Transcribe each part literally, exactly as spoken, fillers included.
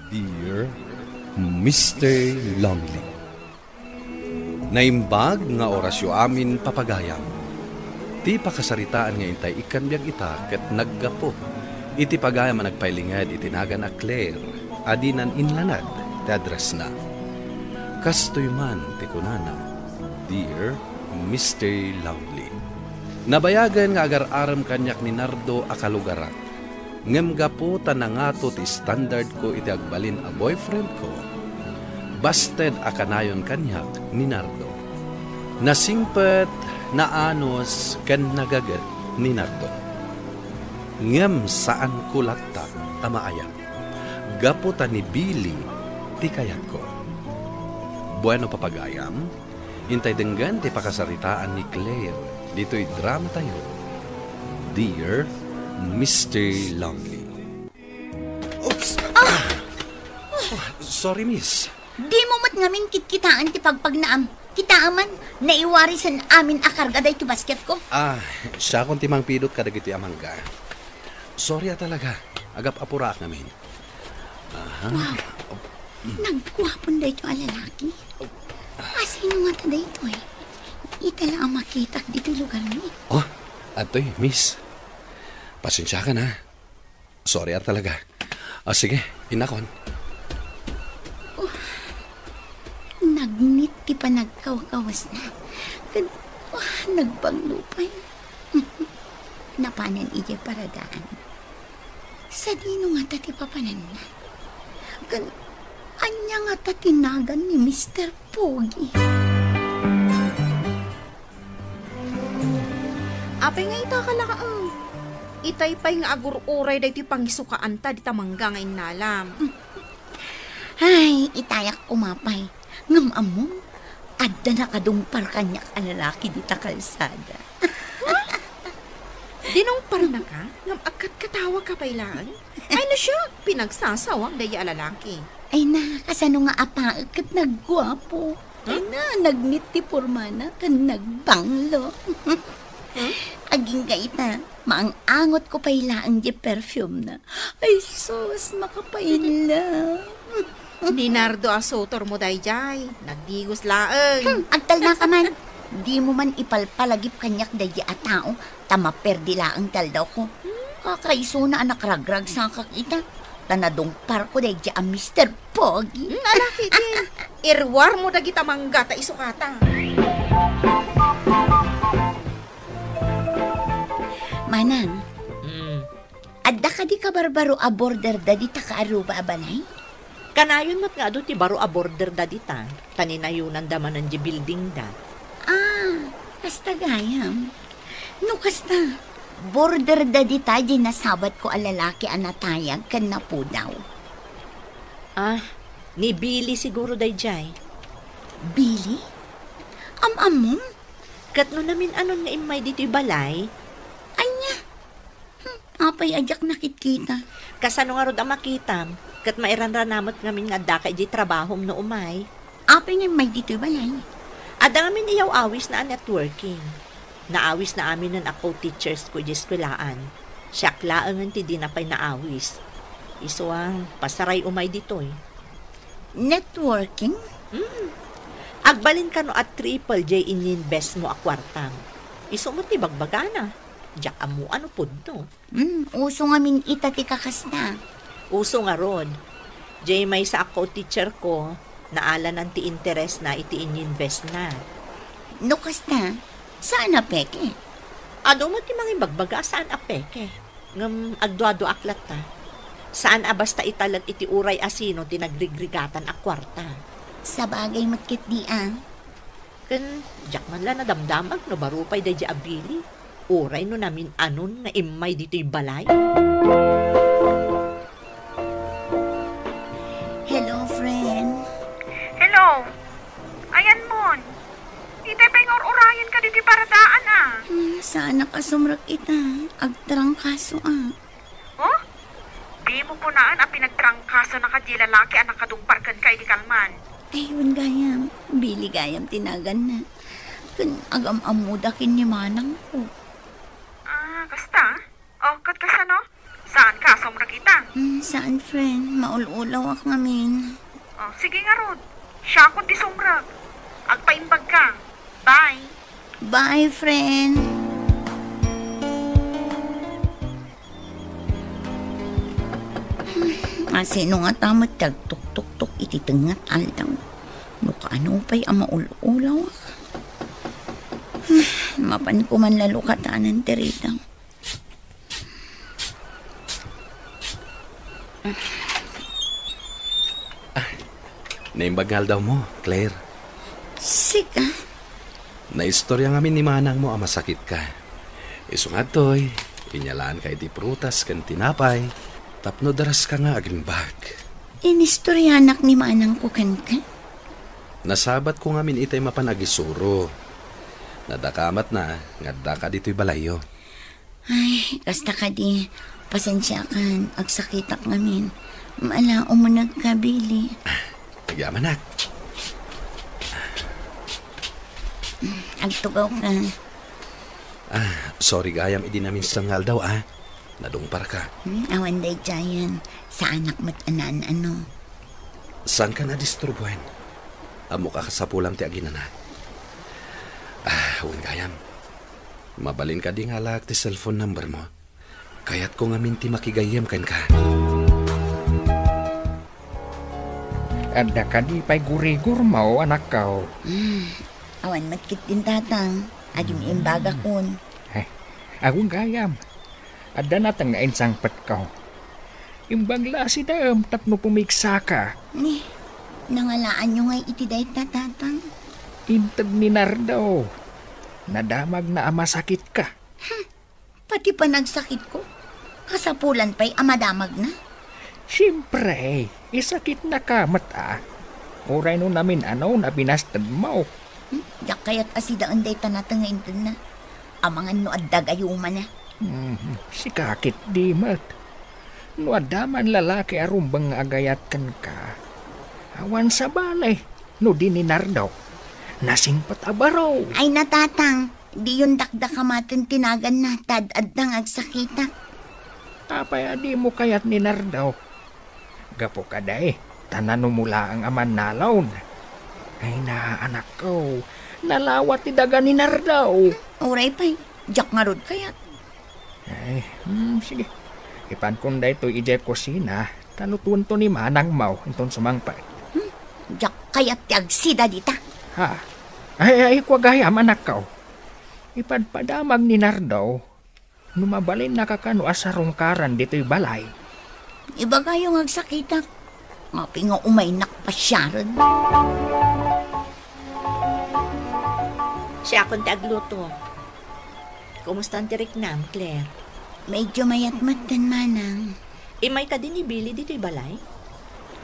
Dear Mister Lonely, naimbag nga orasyo amin, papagayam. Ti pakasaritaan nga intay ikkan biag ita ket naggapu iti pagayam a nagpailinged iti nagan a Claire a dinan inlanad ti addressna. Kastoy man ti kunana, "Dear Mister Lonely, nabayagen nga agar-arem kaniak ni Nardo a kalugarak. Ngem gapu ta nangato ti standardko iti agbalin a boyfriendko, basted a kanayon kaniak ni Nardo. Nasingpet, naanus, ken nagaget ni Nardo. Ngem saanko latta a maayab, gapu ta ni Billy ti kayatko." Bueno, papagayam, intay denggen ti pakasaritaan ni Claire ditoy dramatayo, Dear Mister Lonely. Oops! Ah! Oh, sorry, miss. Dimo met ngamin kitkitaan ti pagpagnaam. Kitaem man, naiwarisen amin a karga daytoy basketko. Ah, siakon ti mangpidot kadagitoy a mangga. Sorry a talaga. Agap-apuraak ngamin. Aha. Wow. Nagguapon daytoy a lalaki. Asino ngata daytoy? Ita la a makitak ditoy lugarmi. Oh, adtoy, miss. Pasensiakan, ha. Sorry a talaga. Ah, sige, innakon. Oh, nagnit ti panagkawkawasna. Ket, oh, nagbanglo pay. Napanen idiay paradaan. Sadino ngata ti papananna? Ken ania ngata ti nagan ni Mister Pogi? Apay nga ita ka laeng? Itay pay nga agur-uray daytoy pangisukaanta dita mangga nga innalam. Ay, itayak koma pay. Ngem ammom, adda nakadungpar kaniak a lalaki dita kalsada. Dinungparnaka? Ngem agkatkatawaka pay laeng? Ay, no siak, pinagsasawak daydi a lalaki. Ay na, kasano nga apaek ket nagguapo. Ay na, nagnit ti pormana ken nagbanglo. Huh? Agingga ita, maang-angotko pay laeng di perfume na. Ay sus, makapaila. Ni Nardo a sutormo daydiay, nagdigos laeng. Hmm, agtalnaka man. Dimo man ipalpalagip kaniak daydi a tao, ta maperdi laeng ti aldawko. Kakaisuna a nakragragsakak ita, ta nadungparko daydi a Mister Pogi. Hmm, ala, Kiki, iruarmo dagita mangga ta isukata. Manang, Hmm. Adda kadi kabarbaro a border da dita kaaruba a balay? Kanayon met nga adu ti baro a border da dita, ta ninayonanda manen di building da. Ah, kasta gayam. No kasta, border da dita di nasabatko a lalaki a natayag ken napudaw. Ah, ni Billy siguro daydiay. Billy? Am-ammom? Ket no namin-anon nga immay ditoy balay? Ania? Hmm, apay a diak nakitkita? Kasano ngarud a makitam? Ket mairanranamek ngamin nga addaka idiay trabahom no umay. Apay nga immay ditoy balay? Adda ngamin iyaw-awisna a networking. Naawisna aminen a co-teachers ko idiay eskuelaan. Siak laengen ti dina pay naawis. Isu a, pasaray umay ditoy. Networking? Hmm. Agbalin kano a triple diay ininvestmo a kuartam. Isu met ti bagbagana. Diak ammo no pudno. Hmm, uso ngamin ita ti kakasta. Uso ngarud. Diay maysa a co-teacher ko, naalanan ti interesna iti ininvestna. No kasta, saan a peke? Adu met ti mangibagbaga a saan a peke. Ngem agduaduaak latta. Saan a basta italek iti uray a sino ti nagrigrigatan a kuarta. Sabagay met ketdi a. Ken diak man la nadamdamag no baro pay daydi a Billy. Uray no namin-anon nga immay ditoy balay. Hello, friend. Hello. Ayanmon. Itay pay nga ur-urayenka ditoy paradaan a. Hmm, saanak a sumrek ita. Agtrangkaso a. Oh? Dimo kunaan a pinagtrangkasonaka diay lalaki a nakadungpar kenka idi kalman. Ay, wen gayam. Billy gayam ti naganna. Ken agam-ammoda ken ni manangko. Ah, kasta? Oh, ket kasano? Saanka a sumrek Kita. Hmm, saan, friend? Maul-ulawak ngamin. Oh, sige ngarud. Siakon ti sumrek. Agpaimbag ka. Bye. Bye, friend. Hmm, asino nga ta met ti agtuktuktok iti tengnga ti aldaw? No kaano pay a maul-ulawak? Hmm, mapan ko man lalukatanan ti ridang. Ah, naimbag nga aldawmo, Claire. Sika? Naistorya ngamin ni manangmo a masakitka. Isu nga adtoy, inyalaanka iti prutas ken tinapay, tapno daraska nga agimbag. Inistoryanak ni manangko kenka? Nasabatko ngamin itay mapan agisuro. Nadakamatna nga addaka ditoy balayyo. Ay, kasta kadi, pasensiakan, agsakitak ngamin. Mala, umunegka, Billy. Agyamanak. Agtugawka. Ah, sorry gayam idi naminsan nga aldaw, ah. Nadungparka. Hmm, awan daydiayen. Saanak met a naan-ano. Saankan a disturboen? Ammok a kasapulam ti aginana. Ah, wen gayam. Mabalin kadi nga alaek ti cellphone number mo? Kayatko ngamin ti makigayyem kenka. Adda kadi pay gurigurmo, anakko? Hmm, awan met ketdin, tatang. Adim imbagakon. Eh, awan gayam. Adda nateng nga insangpetko. Imbag la a sidaem tapno pumigsaka. Ni, nangalaanyo ngay iti dayta, tatang? Inted ni Nardo. Nadamagna a masakitka. Hmm, pati panagsakitko, kasapulan pay a madamagna. Siempre, isakitnaka met a. Uray no namin-ano no binastedmo. Hmm, diak kayat a sidaen dayta nateng nga intedna. Amangan no adda gayumana. Mhm, sika ketdi met. No adda man lalaki a rumbeng nga agayat kenka, awan sabali no di ni Nardo. Nasingpet a baro. Ay, natatang, diyon dakdakamaten ti naganna, ta ad-adda nga agsakitak. Apay a dimo kayat ni Nardo? Gapu kadi, ta nanumo laeng a mannalaw. Ay na, anakko, nalawa ti daga ni Nardo. Uray pay, diak ngarud kayat. Ay, hmm, sige. Ipankon daytoy idiay kusina, ta lutuento ni manangmo, inton sumangpet. Hmm, diak kayat ti agsida dita. Ha? Ay, ay, kua gayam, anakko. Ipadpadamag ni Nardo, no mabalinnaka kano a sarungkaran ditoy balay. Ibagayo nga agsakitak. Apay nga umaynak pasiaren. Siakon ti agluto. Kumusta ti riknam, Claire? Medyo mayat met, manang. Immay kadi ni Billy ditoy balay?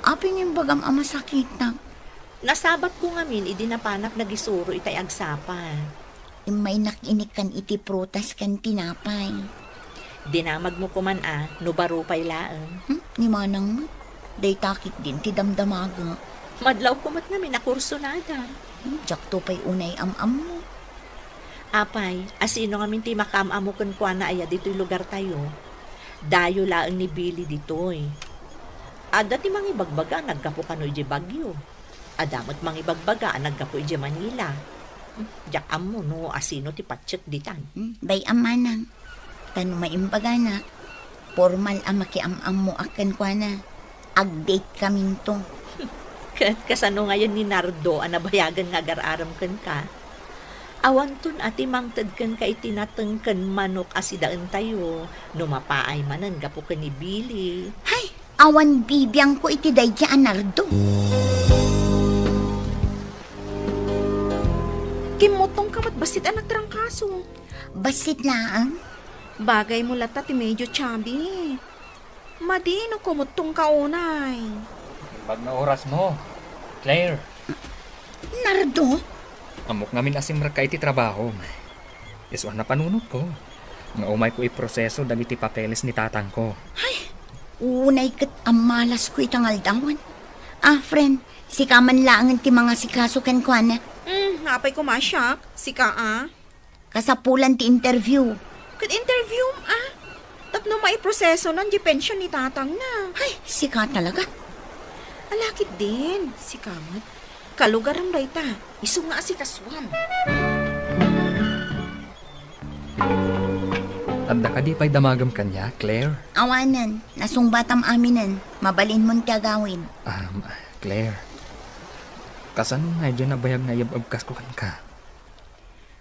Apay nga imbagam a masakitak? Nasabatko ngamin idi napanak nagisuro itay agsapa. Immaynak inikkan iti prutas ken tinapay. Dinamagmo koman a, no baro pay laeng. Hmm? Ni manang met. Dayta ketdin ti damdamaga. Madlawko met ngamin a kursunada. Hmm? Diakto pay unay am-ammo. Apay, asino ngamin ti makaam-ammo kenkuana aya ditoy lugartayo? Dayo laeng ni Billy ditoy. Adda ti mangibagbaga a naggapu kano idiay bagyo. Adda met mangibagbaga a naggapu idiay Manila. Hmm, diak ammo no asino ti patiek ditan. Hmm, bay-am manang. Ta no maimbaganak, pormal a makiam-ammoak kenkuana. Ag-date kaminto. Ket kasano ngayen ni Nardo a nabayagen nga agar-arem kenka? Awanton a ti mangted kenka iti nateng ken manok a sidaentayo no mapaay manen gapu ken ni Billy. Hay, awan bibiangko iti daydiay a Nardo. Kimmuttongka met bassit a nagtrangkaso. Bassit laeng? Bagaymo latta ti medyo chubby. Madi no kumuttongka unay. Imbag nga orasmo, Claire. Nardo? Ammok ngamin a simrekka iti trabahom. Isu a napanunotko nga umayko iproseso dagiti papeles ni tatangko. Ay, unay ket ammalasko ita nga aldawan. Ah, friend, sika man laengen ti mangasikaso kenkuana. Hmm, apay koma siak? Sika a? Kasapulan ti interview. Ket interview, ah? Ta No maiprosesonan diay pension ni tatangna. Ay, sika talaga. Ala ketdin, sika met. Kalugaram dayta, isu nga asikasuam. Adda kadi pay damagem kaniak, Claire? Awanen, nasungbatam aminen. Mabalinmon ti agawid. Um, Claire, kasano nga idiay nabayag nga iyab-abkasko kenka?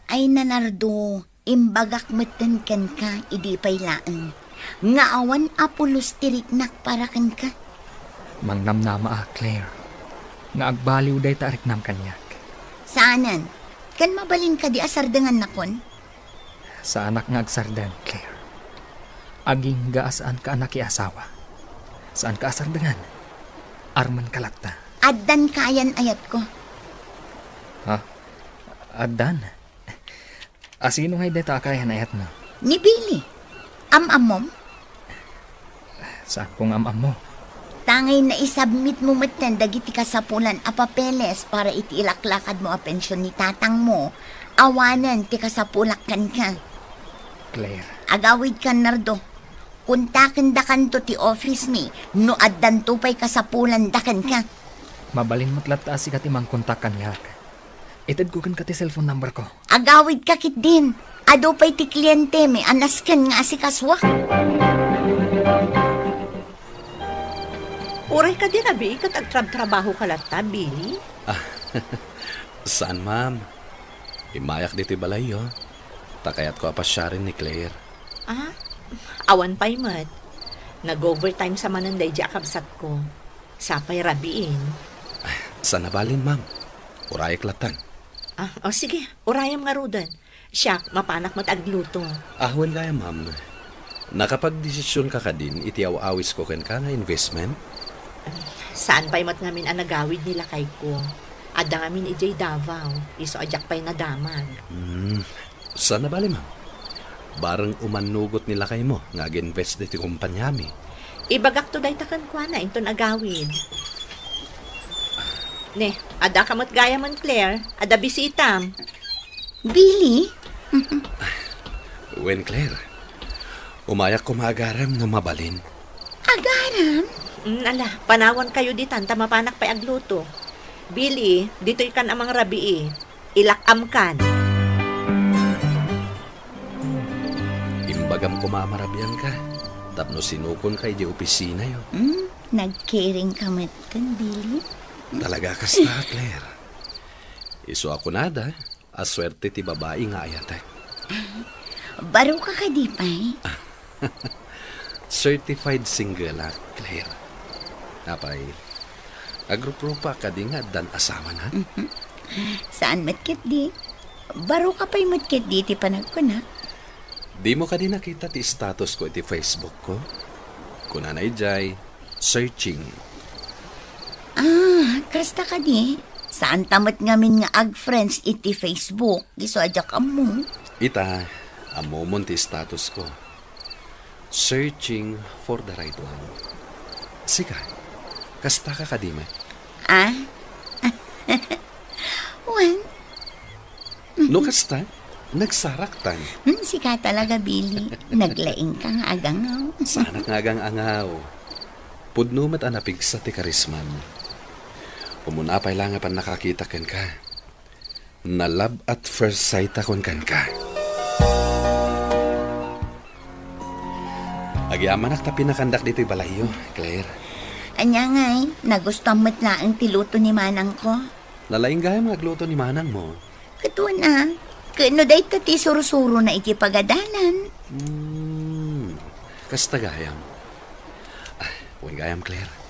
Ay, Nardo, imbagak metten kenka idi pay laeng nga awan a pulos ti riknak para kenka. Mangnamnama a, Claire, nga agbaliw dayta a riknam kaniak. Saanen? Ken mabalin kadi a sardengannakon? Saanak nga agsardeng, Claire. Agingga a saanka a nakiasawa. Saanka a sardengan. Armenka latta. Addan kayan-ayatko. Ha? Addan? A, sino ngay dayta a kayan-ayatmo? Ni Billy. Am-ammom? Saanko nga am-ammo. Ta ngay naisubmitmo metten dagiti kasapulan a papeles para iti ilaklakadmo a pension ni tatangmo, awanen ti kasapulak kenka. Claire. Agawidkan, Nardo. Kontakendakanto ti office mi no addanto pay kasapulanda kenka. Mabalin met latta a sika ti mangkontak kaniak. Itedko kenka ti cellphone number ko. Agawidka ketdin. Adu pay ti klientemi a nasken nga asikasuak. Uray kadi rabii ket agtrabtrabahoka latta, Billy? Ah, saan, ma'am. Immayak ditoy balayyo. Ta kayatko a pasiaren ni Claire. Ah, awan pay met. Nag-overtime sa manen daydi a kabsatko. Sapay rabiin. Saan a balin, ma'am. Urayek lattan. Ah, o sige, urayem ngaruden. Siak, mapanak met agluto. Ah, wen gayam, ma'am. Nakapagdesisionka kadin iti aw-awisko kenka nga investment? Saan pay met ngamin a nagawid ni lakayko. Adda ngamin idiay Davao, isu a diak pay nadamag. Hmm, saan a bali, ma'am. Bareng umannugot ni lakaymo nga ag-invest iti kompaniami. Ibagakto dayta kenkuana inton agawid. Ne, addaka met gayamen, Claire. Adda bisitam. Billy? Wen, Claire. Umayak koma agarem no mabalin. Agarem? Mm, ala, panawankayo ditan ta mapanak pay agluto. Billy, ditoykan a mangrabii. Ilak-amkan. Imbagam koma a marabianka tapno sinukonka idiay opisinayo. Hmm, nagkeringka metten, Billy? Talaga kasta, Claire. Isu a kunada, a suerte ti babai nga ayatek. Baroka kadi pay? Certified single-ak, Claire. Apay, agruprupa kadi nga addan asawana? Mhm. Saan met ketdi? Baroka pay met ketdi ti panagkunak? Dimo kadi nakita ti status ko iti Facebook ko? Kunana idiay, searching. Ah, kasta kadi? Saanta met ngamin nga ag-friends iti Facebook, isu a diak ammo. Ita, ammomon ti status ko. Searching for the right one. Sika, kastaka kadi met? Ah? Wen, no kasta, nagsaraktan. Hmm, sika talaga, Billy. Naglaingka nga agangaw. Saanak nga agangaw. Pudno met a napigsa ti karismam. Umuna pay la nga pannakakita kenka. Na-love at first sight akon kenka. Agyamanak ta pinakandak ditoy balayyo, Claire. Ania ngay, nagustuam met laeng ti luto ni manangko. Nalaing gayam nga agluto ni manangmo. Ket wen a, ket no dayta ti sursurona iti pagadalan. Hmm, kasta gayam. Ah, wen gayam, Claire.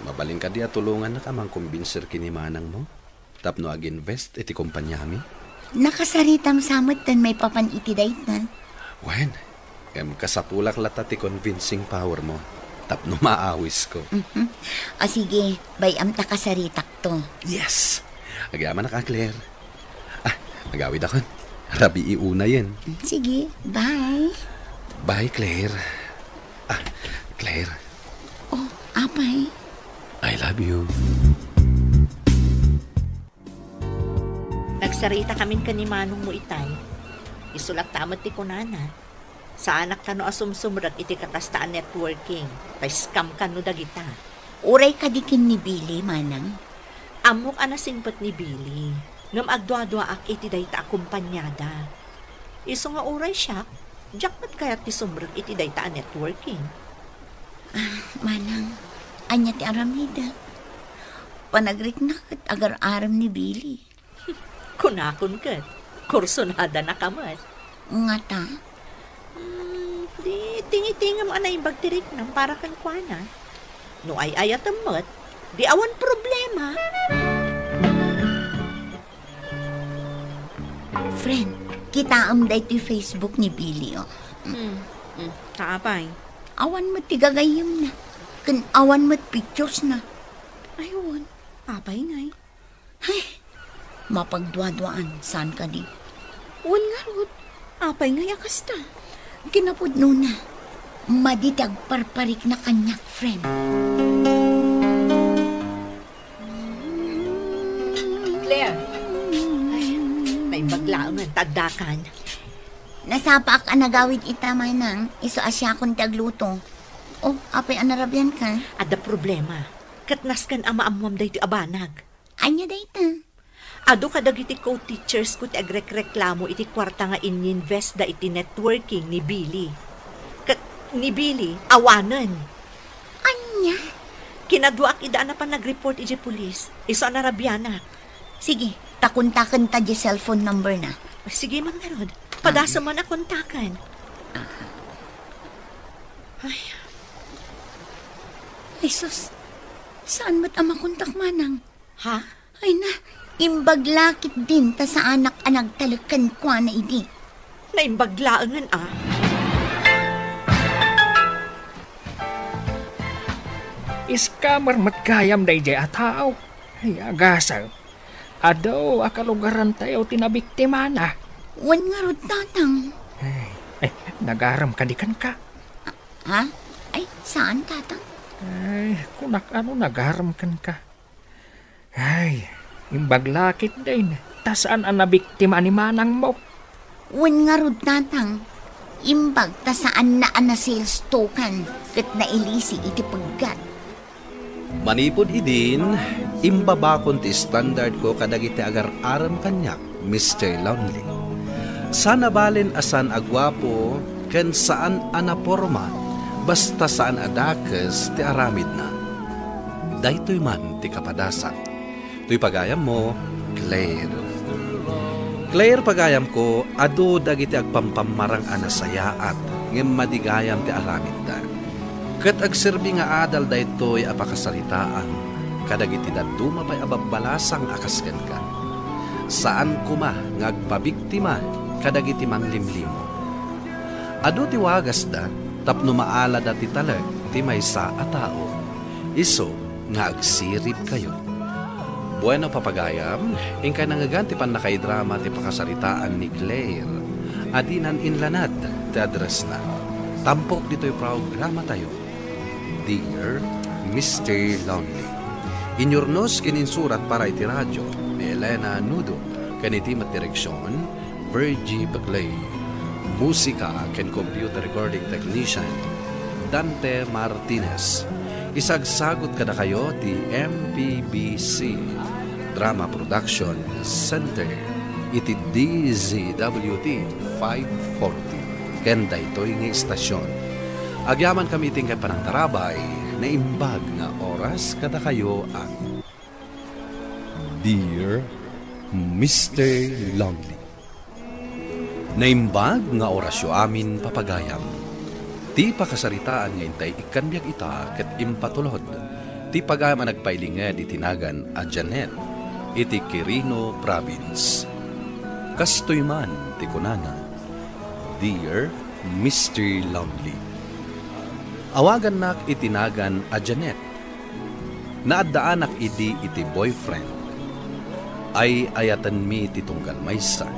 Mabalin kadi a tulongannak a mangkumbinser ken ni manangmo tapno ag-invest iti kompaniami? Nakasaritam sa metten maipapan iti dayta. Wen, ngem kasapulak latta ti convincing power mo tapno maawisko. Mhm. O sige, bay-am ta kasaritakto. Yes! Agyamanak a, Claire. Ah, agawidakon. Rabii unayen. Mm, sige, bye. Bye, Claire. Ah, Claire. Oh, apay? I love you. Nagsarita kamin ken ni manongmo itay. Isu latta met ti kunana. Saanak kano a sumsumrek iti kakasta a networking. Ta scam kano dagita. Uray kadi ken ni Billy, manang? Ammok a nasingpet ni Billy, ngem agduaduaak iti dayta a kompaniada. Isu nga uray siak, diak met kayat ti sumrek iti dayta a networking. Ah, manang, ania ti aramidek? Panagriknak ket agar-arem ni Billy. Kunakon ket, kursunada na ka met. Ngata? Hmm, di tingitingem a naimbag ti riknam para kenkuana. No ay-ayatem met, di awan problema. Friend, kitaem daytoy Facebook ni Billy, oh. Hmm, hmm. Apay? Awan met ti gagayyemna. Ken awan met pictures na. Ay, wen. Apay ngay? Ay, mapagduaduaan, saan kadi? Wen ngarud, apay ngay a kasta? Kinapudnona, madi ti agparparikna kaniak, friend. Claire. Ay, naimbag laengen ta addakan. Nasapaak a nagawid ita, manang, isu a siakon ti agluto. Oh, apay a narabian ka? Adda problema. Ket nasken a maammoam daytoy a banag. Ania dayta? Adu kadagiti co-teachers ko ti agrekreklamo iti kuarta nga ininvestda iti networking ni Billy. Ket ni Billy, awanen. Ania? Kinaduaak ida a napan nag-report iti pulis. Isu a narabianak. Sige, ta kontaken ta di cellphone number na. Sige man ngarud. Padasem man a kontaken. Ay. Ay, sus. Saan met a makontak, manang? Ha? Ay na, imbag la ketdin ta saanak a nagtalek kenkuana idi. Naimbag laengen a. Scammer met gayam daydiay a tao. Ay, agasem. Adu a kalugarantayo ti nabiktimana. Wen ngarud, tatang. Ay, ay, nagarem kadi kenka? Ha? Ay, saan, tatang? Ay, kunak ano nagarem kenka. Ay, imbag la ketdin, ta saan a nabiktima ni manangmo. Wen ngarud, tatang. Imbag ta saanna a na-sales token ket nailisi iti peggat. Manipud idin, imbabakon ti standard ko kadagiti agar-arem kaniak, Mister Lonely. Saan a balen a saan a guapo ken saan a naporma, basta saan a dakes ti aramidna. Daytoy man ti kapadasak. Toy pagayammo, Claire. Claire, pagayamko, adu dagiti agpampammarang a nasayaat, ngem madi gayam ti aramidda. Ket agserbi nga adal daytoy a pakasaritaan kadagiti dadduma pay a babbalasang a kas kenka. Saan koma nga agpabiktima kadagiti manglimlimo. Adu ti wagasda tapno maalada ti talek ti maysa a tao. Isu nga agsiribkayo. Bueno, papagayam, inkay nangngegan ti pannakaidrama ti pakasaritaan ni Claire a dinan inlanad ti addressna. Tampok ditoy programatayo, Dear Mister Lonely. Inyurnos ken insurat para iti radio ni Elena Nudo ken iti met direksion, Virgie Paclay. Musika ken computer recording technician, Dante Martinez. Isagsagut kadakayo ti M P B C Drama Production Center iti D Z W T five forty ken daytoy nga istasyon. Agyamankami iti inkay panangtarabay, naimbag nga oras kadakayo a Dear Mister Lonely. Naimbag nga orasyo amin, papagayam. Ti pakasaritaan nga intay ikkan biag ita ket impatulod ti pagayam a nagpailinged iti nagan a Janet iti Quirino Province. Kastoy man ti kunana, Dear Mister Lonely. Awagannak iti nagan a Janet. Naaddaanak idi iti boyfriend. Ay-ayatenmi ti tunggal maysa.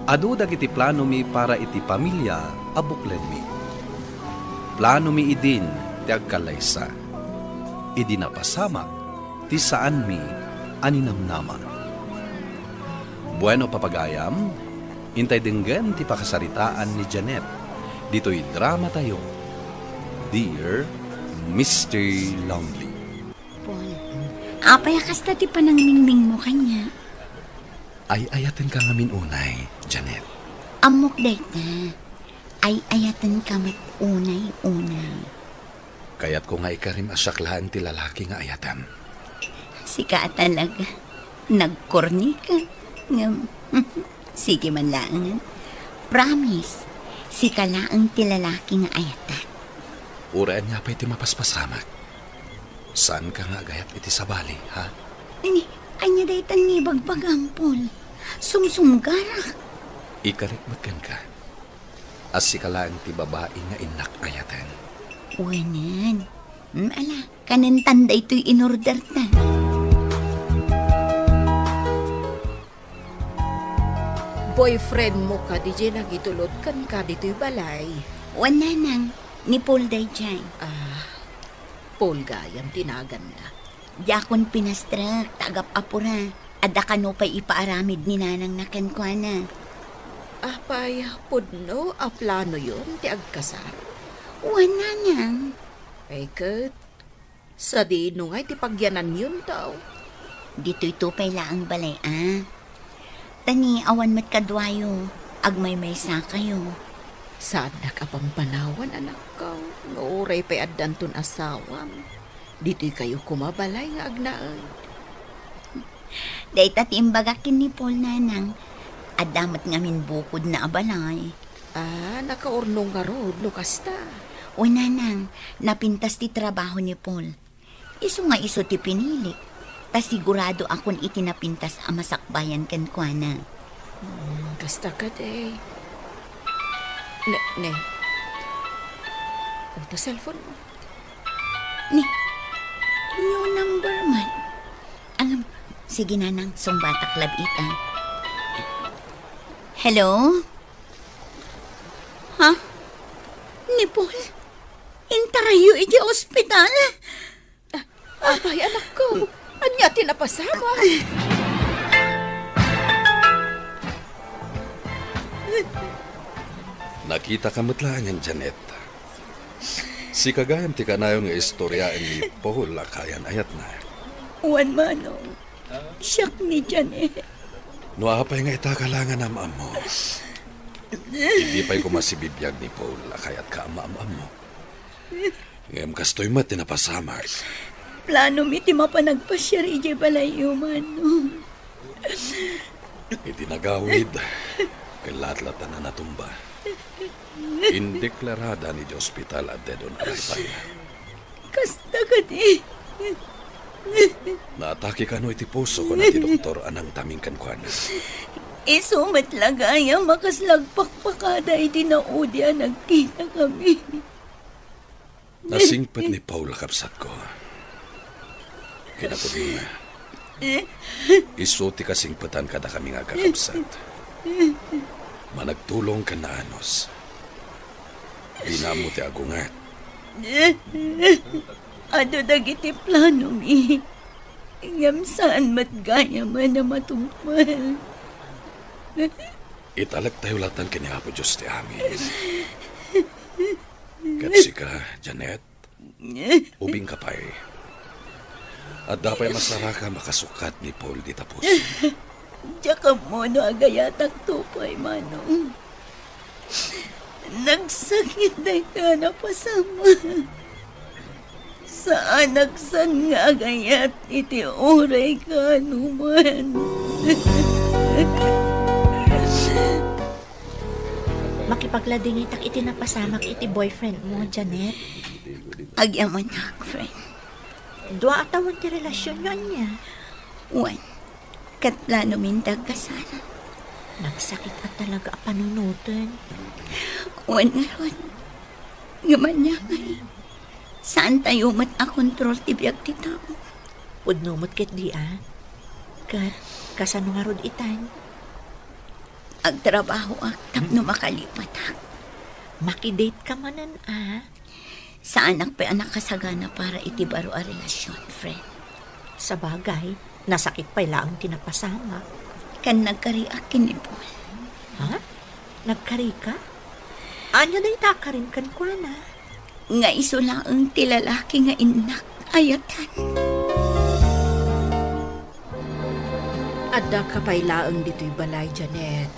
Adu dagiti planomi para iti pamilia a buklenmi. Planomi idin ti agkallaysa. Idi napasamak ti saanmi a ninamnama. Bueno, papagayam, intay denggen ti pakasaritaan ni Janet Ditoy drama tayo, Dear Mister Lonely. Paul, apay a kasta ti panangmingmingmo kaniak? Ay-ayatenka ngamin unay, Janet. Ammok dayta. Ay-ayatenka met unay-unay. Kayatko nga ikarim a siak laeng ti lalaki nga ayatem. Sika a talaga. Nagkorni ka. Ngem, sige man laengen. Promise, sika laeng ti lalaki nga ayatek. Uray ania pay ti mapaspasamak. Saanka nga agayat iti sabali, ha? Ni, ania daytan nga ibagbagam, Paul? Sumsumgarak. Ikarik met kenka. A sika laeng ti babai nga innak ayaten. Wen. Hmm, ala, kanentan daytoy inorderta. Boyfriend mo kadi diay nangitulod kenka ditoy balay? Wen, nanang, ni Paul daydiay. Ah, Paul gayam ti naganna. Diakon pinastrek ta agap-apura. Adda kano pay ipaaramid ni nanangna kenkuana. Apay, pudno a planoyon ti agkasar? Wen, nanang. Ay ket, sadino ngay ti pagyananyonto? Ditoyto pay laeng balay a. Ta ni awan met kaduayo, agmaymaysakayo. Saannak a pampanawan, anakko, no uray pay addanton asawam. Ditoykayo koma balay nga agnaed. Dayta ti imbagak ken ni Paul, nanang. Adda met ngamin bukodna a balay. Ah, nakaurnong ngarud no kasta. O, nanang, napintas ti trabaho ni Paul. Isu nga isu ti pinilik, ta sigurado akon iti napintas a masakbayan kenkuana. Hmm, kasta kadi. Ne, ne. Ita cellphone mo. Ni, new number man. Ang, sige, nanang, sungbatak labit, ah. Hello? Ha? Ni Paul? Intarayyo iti ospital? Apay, anakko, ania ti napasamak? Nakitaka met laengen, Janet. Sika gayam ti kanayon nga istoriaen ni Paul a kayan-ayatna. Wen, manong. Siak ni Janet. No apay nga itaka la nga naam-ammo, idi pay koma sibibiag ni Paul a kayatka a maam-ammo. Ngem kastoy met ti napasamak. Plano mi ti mapan agpasiar idiay balayyo, manong. Iti nagawid, ket latlatan a natumba. Indeklarada ni di ospital a dead on arrival. Kasta kadi. Naatake kano iti puso, kuna ti doktor a nangtaming kenkuana. Isu met la gayam a kasla agpakpakada iti naudi a nagkitakami. Nasingpet ni Paul a kabsatko. Kinapudnona, isu ti kasingpetan kadakami nga agkakabsat. Managtulong ken naanus. Dina ammo ti agunget. Adu dagiti planomi, ngem saan met gayamen a matungpal. Italektayo latta ken ni Apo Dios ti amin. Ket sika, Janet, ubingka pay. Adda pay masarakan a makasukkat ni Paul dita puso. Diak ammo no agayatakto pay, manong. Nagsakit dayta a napasamak. Saanak san nga agayat iti uray kaanoman. Makipagladingitak iti napasamak iti boyfriend mo, Janet. Agyamannak, friend. Dua a tawen ti relasionyo, ania? Wen, ket planomin ti agkasar. Nagsakit a talaga a panunoten. Wen ngarud, ngem ania ngay, saantayo met a kontrol ti biag ti tao. Pudno met ketdi a. Ket kasano ngarud itan? Agtrabahoak tapno makalipatak. Makidate ka manen a. Saanak pay a nakasagana para iti baro a relasion, friend. Sabagay, nasakit pay laeng ti napasamak. Ken nagkariak ken ni Paul. Ha? Nagkarika? Ania dayta a karim kenkuana? Nga isu laeng ti lalaki nga innak ayatan. Addaka pay laeng ditoy balay, Janet.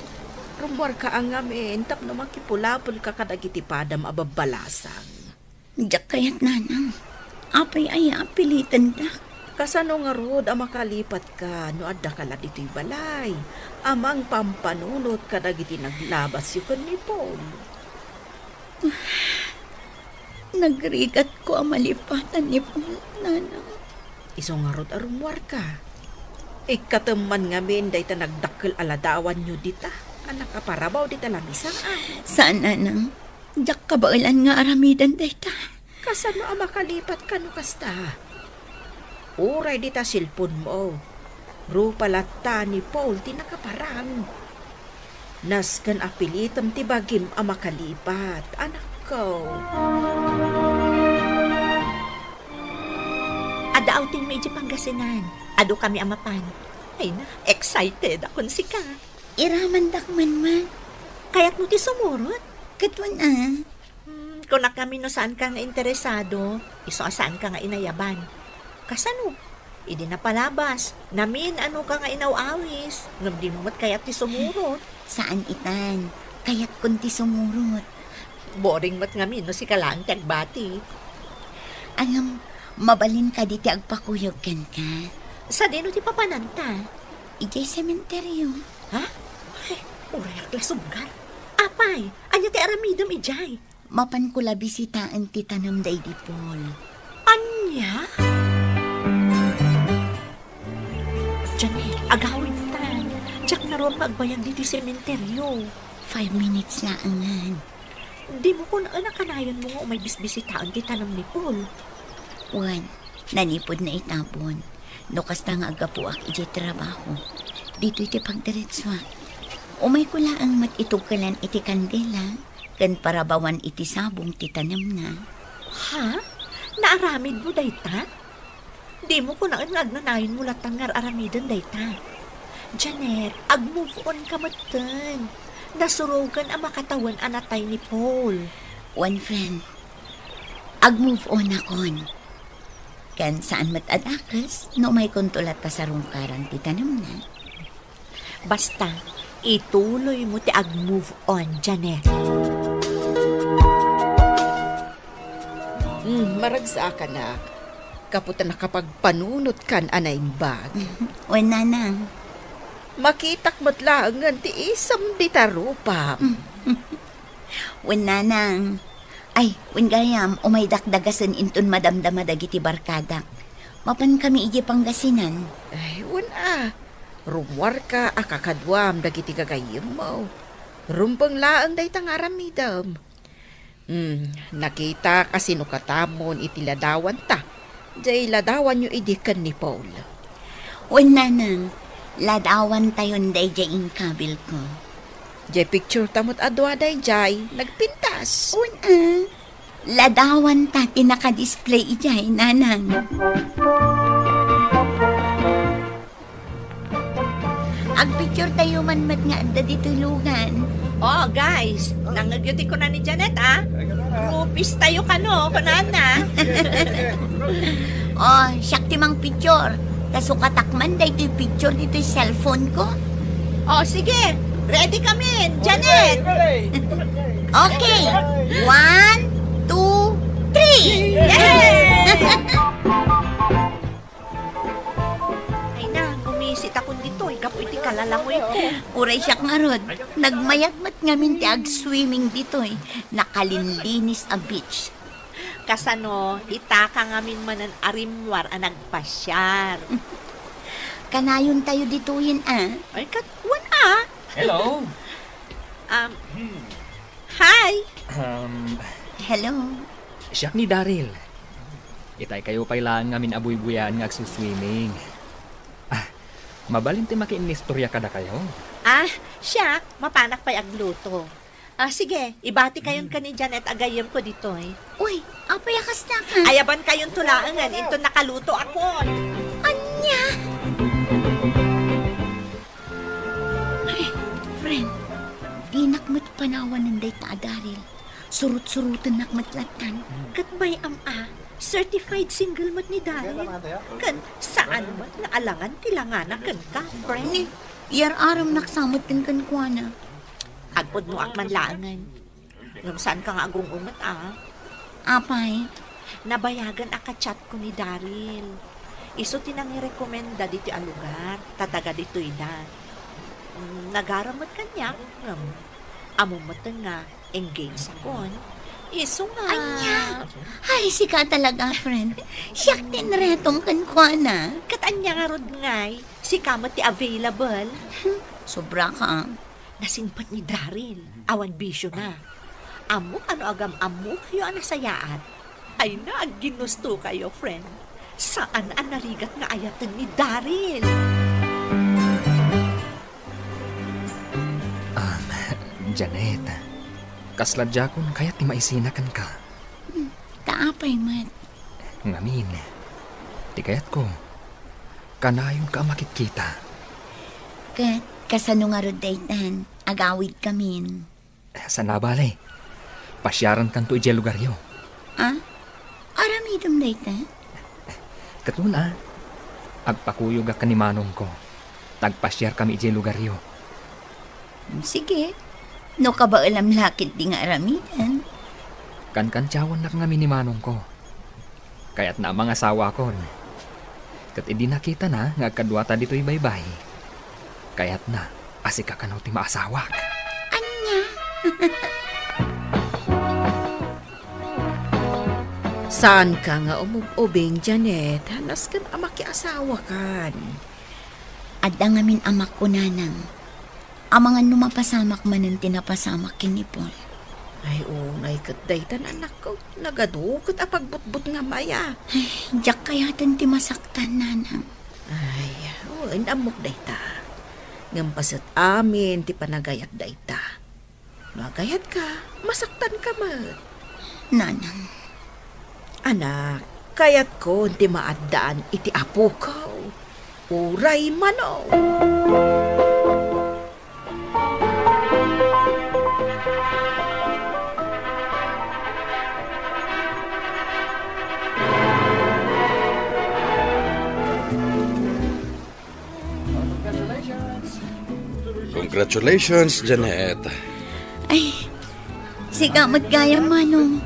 Rummuarka a ngamin tapno makipulapolka kadagiti padam a babbalasang. Diak kayat, nanang. Apay aya a pilitandak? Kasano ngarud a makalipatka no addaka la ditoy balay a mangpampanunot kadagiti naglabasyo ken ni Paul? Nagrigatko a malipatan ni Paul, nanang. Isu ngarud a rummuarka. Ikkatem man ngamin dayta nagdakkel a ladawanyo dita a nakaparabaw dita lamisaan. Saan, nanang. Diak kabaelan nga aramiden dayta. Kasano a makalipatka no kasta? Uray dita cellphone-mo, rupa latta ni Paul ti nakaparang. Nasken a pilitem ti bagim a makalipat, anakko. Adda outing-mi idiay Pangasinan. Adu kami a mapan. Ay na, excited akon sika. Iramandak man, ma. Kayatmo ti sumurot? Ket wen a. Hmm, kunak ngamin no saanka nga interesado, isu a saanka nga inayaban. Kasano? Idi napalabas, namin-anoka nga inaw-awis, ngem dimo met kayat ti sumurot. Saan itan, kayatkon ti sumurot. Boring met ngamin no sika laeng ti agbati. Ngem, mabalin kadi ti agpakuyog kenka? Sadino ti papananta? Idiay sementeryo. Ha? Ay, uray ak la subgar. Apay, ania ti aramidem idiay? Mapanko la bisitaen ti tanem daydi Paul. Ania? Janet, agawidtan. Diak ngarud nga agbayag ditoy sementeryo. Five minutes laengen. Dimo kunaen a kanayonmo nga umay bisbisitaen ti tanem ni Paul? Wen, nanipud naitabon. No kasta nga aggapuak idiay trabaho, ditoy ti pagdiretsuak. Umayko laeng met itugkelan iti kandela ken parabawan iti sabong ti tanemna. Ha? Naaramidmo dayta? Dimo kunaen nga agnanayonmo latta nga ar-aramiden dayta. Janet, ag-move on ka metten. Nasurogen a makatawen a natay ni Paul. Wen, friend, ag-move on akon. Ken saan met a dakes no umaykonto latta sarungkaran ti tanemna. Basta, ituloymo ti ag-move on, Janet. Hmm, maragsakan, anak. Gapu ta nakapagpanunotkan a naimbag. Wen, nanang. Makitak met laengen ti isem dita rupam. Wen, nanang. Ay, wen gayam, umaydak dagasen inton madamdama dagiti barkadak. Mapankami idiay Pangasinan. Ay, wen a. Rummuarka a kakaduam dagiti gagayyemmo. Rumbeng laeng dayta nga aramidem. Hmm, nakitak a sinukatamon iti ladawanta. Jay ladawanyo idi ken ni Paul. Wen, nanang, ladawantayon dayjay inkabilko. Jay picture ta met a dua dayjay, nagpintas. Wen a, ladawanta ti nakadisplay idiay, nanang. Agpicture tayo man met nga adda ditoy lugan. Oh, guys, nangngegyo ti kuna ni Janet, ah? Groupies tayo kano, kunana. Oh, siak ti mangpicture. Ta sukatak man daytoy picture ditoy cellphone ko. Oh, sige. Ready kami, Janet. Okay. One, two, three. Yay! Ay na, gumisit akon ditoy gapu iti kalalangoyko. Uray siak ngarud, nagmayat met ngamin ti agswimming ditoy. Nakalinlinis a beach. Kasano, itaka ngamin manen a rimmuar a nagpasiar. Kanayon tayo ditoyen, a. Ay, kat-, wen, a. Hello. Um, hi. Um, Hello. Siak ni Daryl. Itay kayo pay laeng ngamin a buybuyaen nga agsuswimming. Ah, mabalin ti makiinnistorya kadakayo? Ah, siak, mapanak pay agluto. Ah, sige, ibati kayon ken ni Janet a gayyemko ditoy. Uy, apay a kasta ka? Ayaban kayonto laengen, inton nakaluto akon. Ania? Ay, friend, dinak met panawanen dayta a Daryl. Surut-surutennak met lattan. Hmm. Ket bay-am a, certified single met ni Daryl. Ken saan met nga alangan ti langana kenka, friend. Ni, iyar-aremnak sa metten kenkuana. Agpudnoak man laengen. Ngem saanka nga agrung-unget a? Apay? Nabayagen a ka-chat ko ni Daryl. Isu ti nangirekomenda ditoy a lugar, ta taga ditoyda. Mm, nagaram met kaniak, ngem ammom met nga engaged akon. Isu nga. Ania? Ay, sika talaga, friend. Siak ti inretom kenkuana. Ket ania ngarud ngay? Sika met ti available. Hmm, sobra ka. Nasingpet ni Daryl, awan bisio na. Ammok a no agam-ammokayo a nasayaat. Ay na, agginustokayo, friend. Saan a narigat nga ayaten ni Daryl. Ah, Janet, kasla diakon kayat ti maisina kenka. Hmm, ta apay met? Ngamin, ti kayatko, kanayonka a makitkita. Ket kasano ngarud daytan? Agawidkamin. Saan a bale. Pasiarankanto idiay lugaryo. Ah? Aramidem dayta? Ket wen a, agpakuyogak ken ni manongko. Ta agpasiarkami idiay lugaryo. Sige. No kabaelam la ketdi nga aramiden. Kankantiawannak ngamin ni manongko. Kayatna a mangasawakon. Ket idi nakitana nga agkaduata ditoy baybay, kayatna a sika kano ti maasawak. Ania? Saanka nga umub-ubing, Janet. Nasken a makiasawakan. Adda ngamin amak, kunanang. Amangan no mapasamak manen ti napasamak ken ni Paul. Ay, unay ket dayta, anakko. Nagadu ket a pagbutbutngam aya. Ay, diak kayaten ti masaktan, nanang. Ay, wen, ammok dayta. Ngem paset amin ti panagayat dayta. No agayatka, masaktanka met. Nanang. Anak, kayatkon ti maaddaan iti apoko. Uray mano. Congratulations, Janet. Ay, sika met gayam, Manong.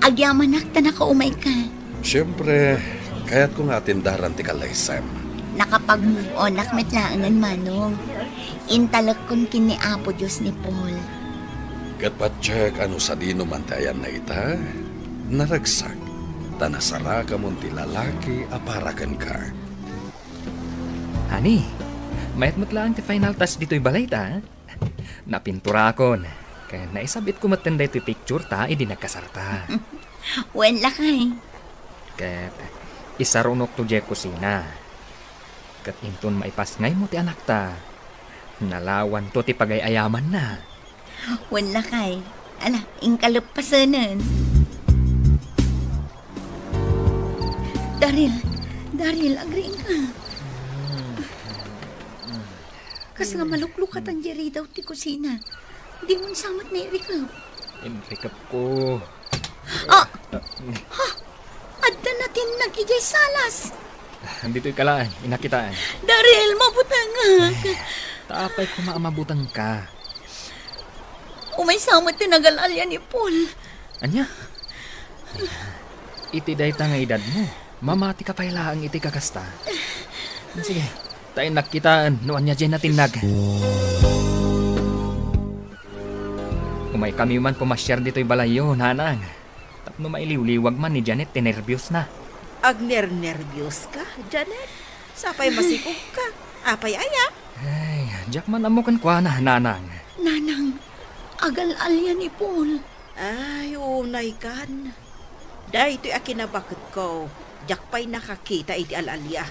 Agyamanak ta nakaumayka. Siempre, kayatko nga atindaran ti kalaysem. Nakapag-move on-ak met laengen, Manong. Intalekkon ken ni Apo Dios ni Paul. Ket patiek a no sadino man ti ayanna ita, naragsak, ta nasarakamon ti lalaki a para kenka. Honey, mayat met laeng ti final touch ditoy balay ta, ha? Napinturakon, ken naisabitko metten daytoy picture ta idi nagkasarta. Wen, lakay. Ket isarunokto diay kusina. Ket inton maipasngaymo ti anakta, nalawanto ti pagay-ayamanna. Wen, lakay. Ala, inka leppasenen. Daryl, Daryl, agriingka. Kasla maluklukatan diay ridaw ti kusina. Dimon sa met nairikep. Inrikepko. Ah! Ha? Adda natinnag idiay salas. Ditoyka laeng, inakitaen. Daryl, mabutengak. Ta apay koma a mabutengka? Umaysa met ti nagal-alia ni Paul. Ania? Iti dayta nga edadmo, mamatika pay laeng iti kakasta. Sige, ta innak kitaen no ania diay natinnag. Umaykami man pumasiar ditoy balayyo, nanang. Tapno mailiwliwag man ni Janet ti nerbiosna. Agnernerbios ka, Janet? Sapay masikog ka. Apay aya? Ay, diak man ammo kenkuana, nanang. Nanang, agal-alia ni Paul. Ay, unay kan. Daytoy a kinabaketko, diak pay nakakita iti al-alia.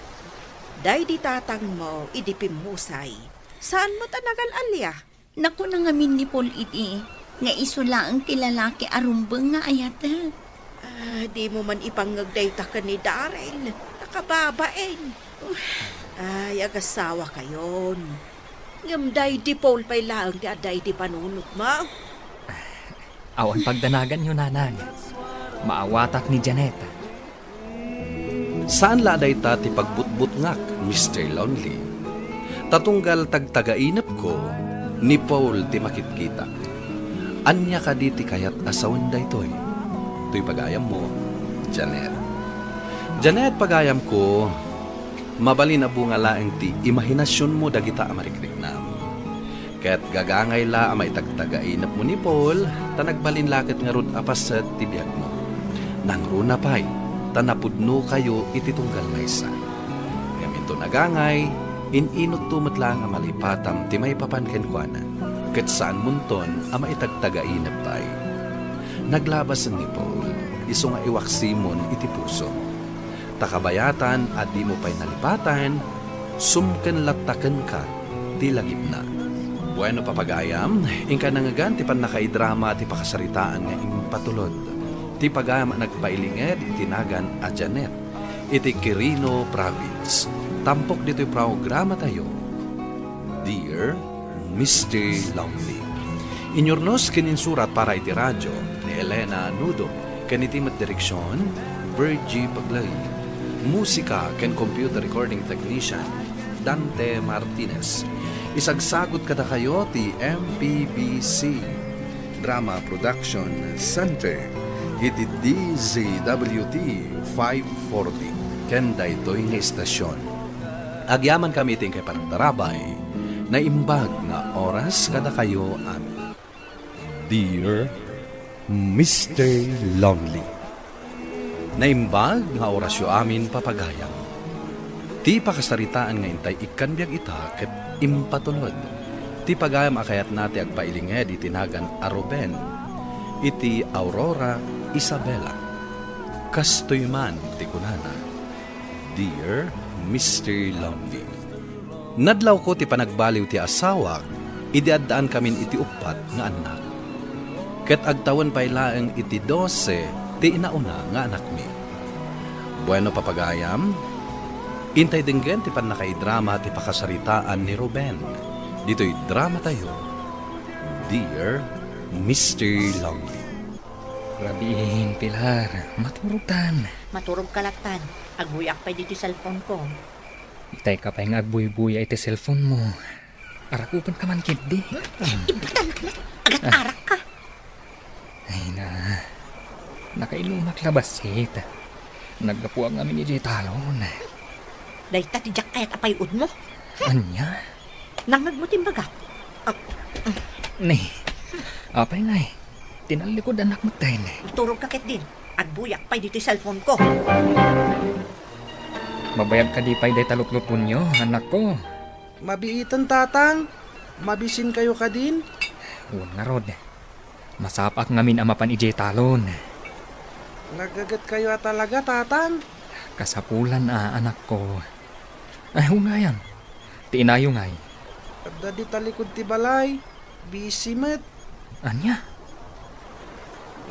Daydi tatangmo idi pimmusay, saan met a nagal-alia. Nakuna ngamin ni Paul idi nga isu laeng ti lalaki a rumbeng nga ayatek. Ah, dimo man ipangngeg dayta ken ni Daryl. Nakababain. Ay, agasawakayon. Ngem daydi Paul pay laeng ti adda iti panunotmo. Awan pagdanaganyo, Nanang. Maawatak ni Janet. Saan la a dayta ti pagbutbutngak, Mister Lonely. Ta tunggal tagtagainepko, ni Paul ti makitkitak. Ania kadi ti kayat a sawen daytoy? Toy pagayammo, Janet. Janet, pagayamko, mabalin a bunga laeng ti imahinasionmo dagita a marikriknam. Ket gagangay la a maitagtagainepmo ni Paul, ta nagbalin la ket ngarud a paset ti biagmo. Nangruna pay, ta napudnokayo iti tunggal maysa. Ngem inton agangay, in-inutto met laeng a malipatam ti maipapan kenkuana, ket saanmonton a maitagtagainep pay. Naglabasen ni Paul, isu nga iwaksimon iti puso. Ta kabayatan a dimo pay nalipatan, sumken latta kenka ti lagipna. Bueno, papagayam, inka nangngegan ti pannakaidrama ti pakasaritaan nga impatulod ti pagayam a nagpailinged iti nagan a Janet iti Quirino Province. Tampok ditoy programatayo, Dear Mister Lonely. Inyurnos ken insurat para iti radio ni Elena Nudo, ken iti met direksion, Virgie Paglay. Musika ken computer recording technician, Dante Martinez. Isagsagut kadakayo ti M P B C Drama Production Center iti D Z W T five forty ken daytoy nga istasyon. Agyamankami iti inkay panagtarabay. Naimbag nga oras kadakayo amin. Dear Mister Lonely. Naimbag nga orasyo amin, papagayam. Ti pakasaritaan nga intay ikkan biag ita ket impatulod ti pagayam a kayatna ti agpailinged iti nagan a Ruben iti Aurora, Isabela. Kastoy man ti kunana, Dear Mister Lonely. Nadlawko ti panagbaliw ti asawak idi addaankamin iti uppat nga annak. Ket agtawen pay laeng iti dose ti inauna nga anakmi. Bueno, papagayam, intay denggen ti pannakaidrama ti pakasaritaan ni Ruben ditoy dramatayo, Dear Mister Lonely. Rabiin, Pilar. Maturogtan. Maturogka lattan. Agbuyak pay ditoy cellphone ko. Itay ka pay nga agbuybuya iti cellphone mo. Arakupenka man ketdi. Imbatan ka na. Agat-arak ka. Ay na. Nakainumak la bassit. Naggapuak ngamin idiay talon. Dayta ti diak kayat a pay-od mo. Ania? Nangngegmo ti imbagak. Ah, Ni, apay ngay? Tinallikud annak metten. Iturog ka ketdin. Agbuyak pay ditoy cellphone ko. Mabayag kadi pay dayta lutlutonyo, anakko? Mabiiten, Tatang. Mabisinkayo kadin? Wen ngarud. Masapaak ngamin a mapan idiay talon. Nagagetkayo a talaga, Tatang? Kasapulan a, anakko. Ay, wen gayam. Ti inayo ngay? Adda dita likud ti balay. Busy met. Ania?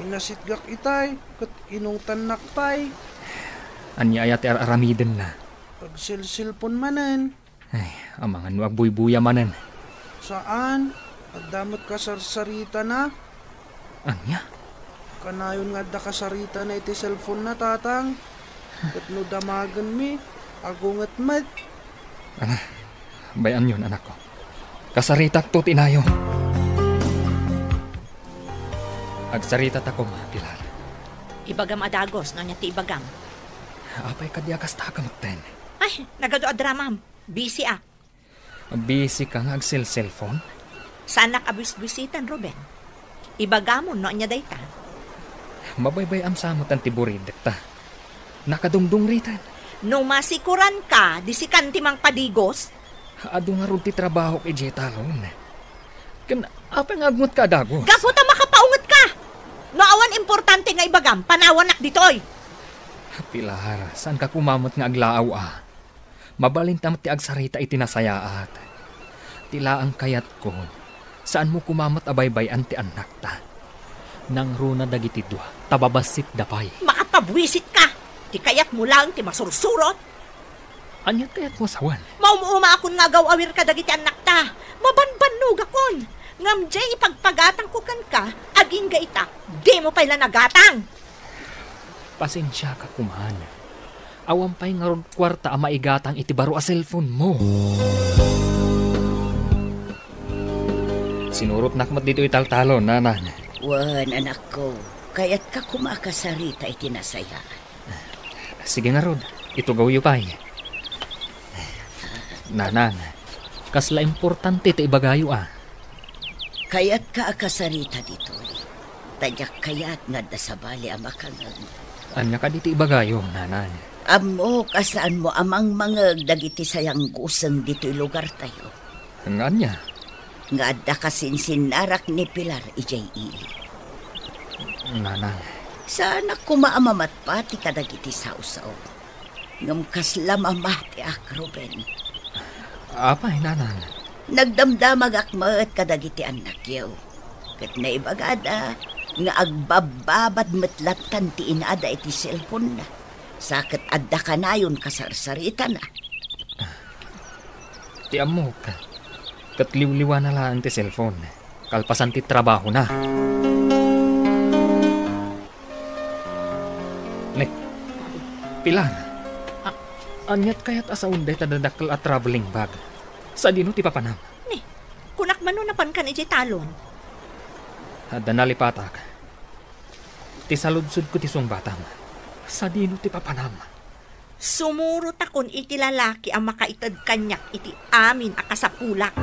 Inasitgak itay, ket inungtannak pay. Ania aya ti ar-aramidenna? Agselselpon manen. Ay, amangan no agbuybuya manen. Saan, adda met kasarsaritana. Ania? Kanayon nga adda kasaritana iti cellphone-na, Tatang. Ket no damagenmi, agunget met. Ala, bay-anyon, anakko. Kasaritakto ti inayo. Agsaritata koma, Pilar. Ibagam a dagus no ania ti ibagam. Apay kadi a kasta ka metten? Ay, nagadu a dramam. Busy a. Busy ka nga agselselpon? Saanak a buisbuisitan, Ruben. Ibagam no ania dayta. Mabaybay-am sa metten ti buridek ta. Nakadungdungriten. No masikoran ka, di sikan ti mangpadigus? Adu ngarud ti trabahok idiay talon. Ken apay nga agngot ka a dagus? Gapu ta makapaunget ka! No awan importante nga ibagam, panawanak ditoy! Pilar, saan ka koma met nga aglaaw a? Mabalinta met ti agsarita iti nasayaat. Ti laeng kayatko, saanmo koma met a baybay-an ti annakta. Nangruna dagiti dua, ta babassitda pay. Makapabuisit ka! Ti kayatmo laeng ti masursurot? Ania ti kayatmo a sawen? Maum-umaakon nga agaw-awir kadagiti annakta. Mabanbannogakon. Ngem diay ipagpagatangko kenka, agingga ita, dimo pay la nagatang. Pasensiaka koman. Awan pay ngarud kuarta a maigatang iti baro a cellphone mo. Sinurotnak met ditoy taltalon, nanang. Wen, anakko, kayatka koma a kasarita iti nasayaat. Sige ngarud, itugawyo pay. Nanang, kasla importante ti ibagayo a. Kayatka a kasarita ditoy. Ta diak kayat nga adda sabali a makangeg. Ania kadi ti ibagayo, nanang? Ammok a saanmo a mangmangeg dagiti sayangguseng ditoy lugartayo. Nga ania? Nga adda kasinsinnarak ni Pilar idiay ili. Nanang. Saanak koma a mamatpati kadagiti sawsaw. Ngem kasla mamatiak, Ruben. Apay, nanang? Nagdamdamagak met kadagiti annakyo. Ket naibagada nga agbabbabad met lattan ti inada iti cellphone-na. Sa ket adda kanayon kasarsaritana. Ti ammok, ket liwliwana laeng ti cellphone, kalpasan ti trabahona. Ne, Pilar, a-, aniat kayat a sawen dayta dadakkel a traveling bag? Sadino ti papanam? Ni, kunak mano napankan idiay talon? Adda nalipatak. Ti saludsodko ti sungbatam. Sadino ti papanam? Sumurotakon iti lalaki a makaited kaniak iti amin a kasapulak.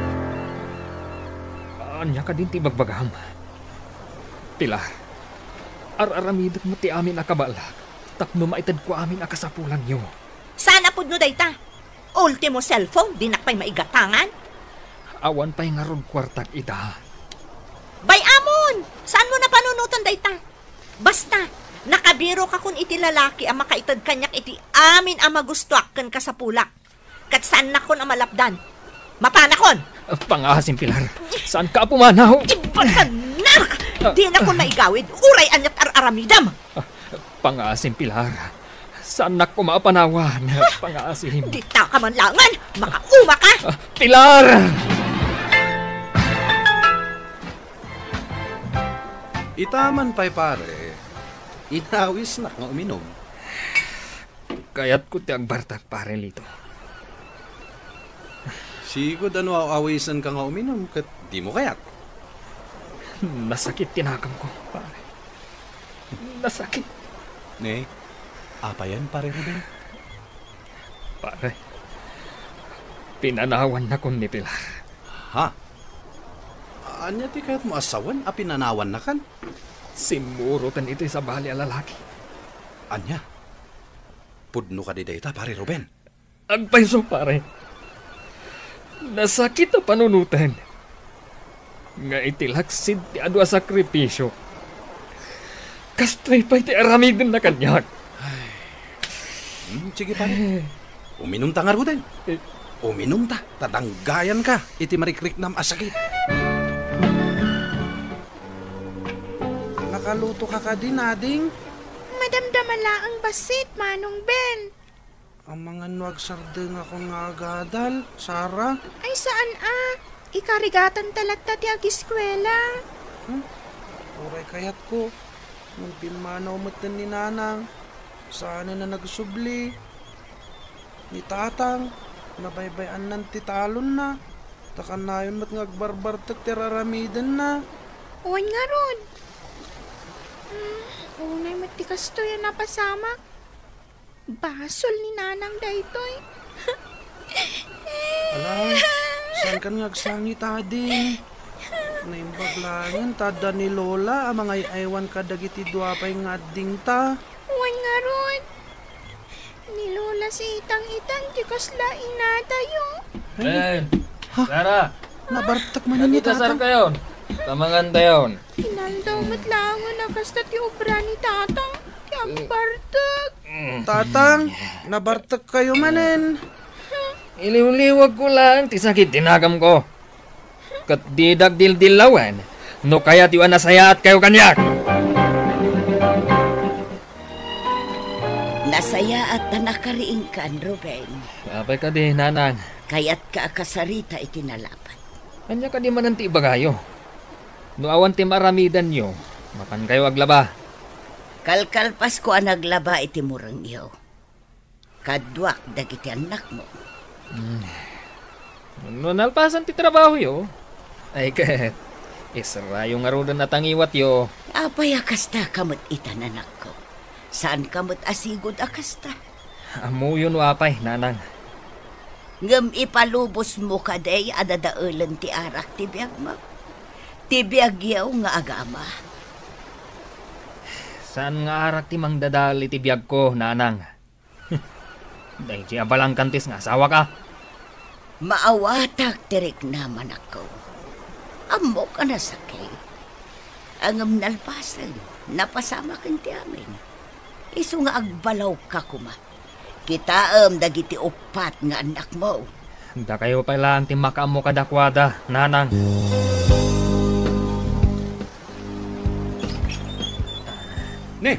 Ania kadin ti ibagbagam? Pilar, ar-aramidek met ti amin a kabaelak tapno maitedko amin a kasapulanyo. Saan a pudno dayta? Ultimo cellphone, dinak pay maigatangan? Awan pay ngarud kuartak ita. Bay-amon! Saanmo a panunoten dayta? Basta, nakabirokakon iti lalaki a makaited kaniak iti amin a magustoak ken kasapulak. Ket saannakon a malapdan. Mapanakon! Pangaasim, Pilar. Saanka a pumanaw? Ibagannak! Ah. Dinakon maigawid. Uray aniat ar-aramidem. Ah, pangaasim, Pilar. Saannak koma a panawan. Pangaasim. Ditaka man laengen. Makaumaka! Ah, Pilar! Ita man pay, pare, inawisnak nga uminom. Kayatko ti agbartak, Pare Lito. Sigud a no aw-awisenka nga uminom ket dimo kayat. Nasakit ti naganko, pare. Nasakit. Ne, apayen, Pare Ruben? Pare, pinanawannakon ni Pilar. Ha? Ania ti kayatmo a sawen a pinanawannakan? Simmuroten iti sabali a lalaki. Ania? Pudno kadi dayta, Pare Ruben? Agpayso, pare. Nasakit a panunoten nga iti laksid ti adu a sakripisio, kastoy pay ti aramidenna kaniak. Hmm, sige, pare. Uminumta ngaruden. Eh. Uminumta, ta danggayanka iti marikriknam a sakit. Nakalutoka kadi, Nading? Madamdama laeng bassit, Manong Ben. Amangan no agsardengakon nga agadal, Sara? Ay, saan a. Ikarigatanta latta ti agiskuela. Hmm? Uray kayatko. Ngem pimmanaw metten ni Nanang. Saanen a nagsubli. Ni Tatang, nabaybay-annan ti talonna. Ta kanayon met nga agbarbartek ti ar-aramidenna. Wen ngarud. Hmm, unay met ti kastoy a napasamak. Basol ni Nanang daytoy. Ala, saankan nga agsangit, Ading? Naimbag laengen ta adda ni Lola a mangay-aywan kadagiti dua pay nga addingta. Wen ngarud, ni Lola Sitang itan ti kasla inatayo. Eh, ha? Sara! Nabartek manen ni Tatang. Kayon. Tamangan tayon. Inaldaw met laengen a kasta ti obra ni Tatang. Ti agbartek. Tatang, nabartek kayo manen. Iliwliwag ko laeng ti sakit ti naganko. Ket didak dildillawen no kayatyo a nasayaat kayo kaniak. Nasayaat ta nakariingkan, Ruben. Apay kadi, Nanang? Kayatka a kasarita iti nalapat. Ania kadi manen ti ibagayo? No awan ti maaramidanyo, mapankayo aglaba. Kalkalpasko a naglaba iti murengyo. Kaduak dagiti annakmo. Hmm. No nalpasan ti trabahoyo, ay ket, israyo ngaruden a tangiwatyo. Apay a kasta ka met ita, anakko? Saan ka met a sigud a kasta? Ammoyo no apay, nanang. Ngem ipalubosmo kadi a dadaelen ti arak ti biagmo? Ti biagyo nga agama? Saan nga arak ti mangdadael iti biagko, nanang. Daydi a balangkantis nga asawak a. Maawatak ti riknam, anakko. Ammok a nasakit. Ngem nalpasen, napasamaken ti amin. Isu nga agbalawka koma. Kitaem dagiti uppat nga annakmo. Dakayo pay laeng ti makaammo kadakuada, nanang. Ne,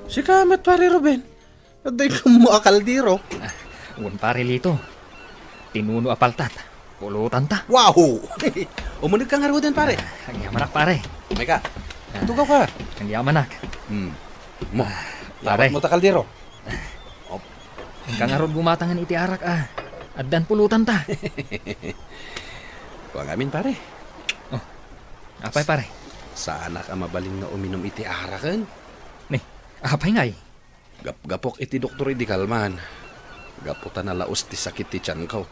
sika met, Pare Ruben. Adda ikammo a kaldero. Ah, wen, Pare Lito. Ti nuno a paltat. Pulotanta. Wow! Umunegka ngaruden, pare. Ah, agyamanak, pare. Mayka. Ah, tugaw ka. Agyamanak. Hmm. Mo, ah, pare. Liawatmo ta kaldero. Op. Inka ngarud gumatangen iti arak, ah. Addan pulotanta. Kua ngamin, pare. Oh. Apay, pare? Saanak a mabalin nga uminum iti araken. Ni, apay ngay? Gapgapok iti doktor idi kalman. Gapu ta nalaus ti sakit ti tianko.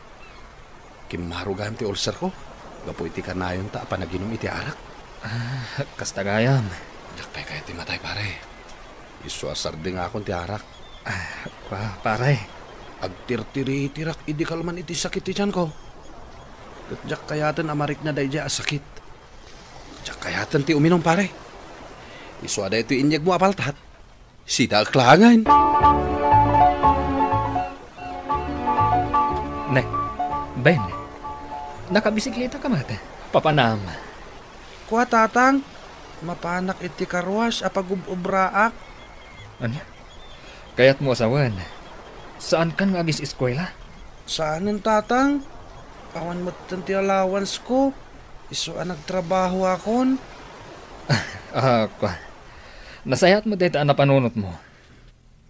Kimmaro gayam ti ulcerko. Gapu iti kanayonta a panaginum iti arak. Ah, kasta gayam. Diak pay kayat ti matay, pare. Isu a sardingakon ti arak. Ah, pa-, pare. Agtirtiritirak idi kalman iti sakit ti tianko. Ket diak kayaten a marikna daydiay a sakit. Diak kayaten ti uminum, pare. Isu a daytoy inyegmo a paltat. Sidaek laengen. Ne, Ben, nakabisikleta ka met. Papanam. Kua, Tatang, mapanak iti karuas a pagub-ubraak. Ania? Kayatmo a sawen, saankan nga agis-eskuela? Saanen, Tatang. Awan metten ti allowance ko. Isu a nagtrabahoakon. Ah, kua. Nasayaat met dayta a napanunotmo.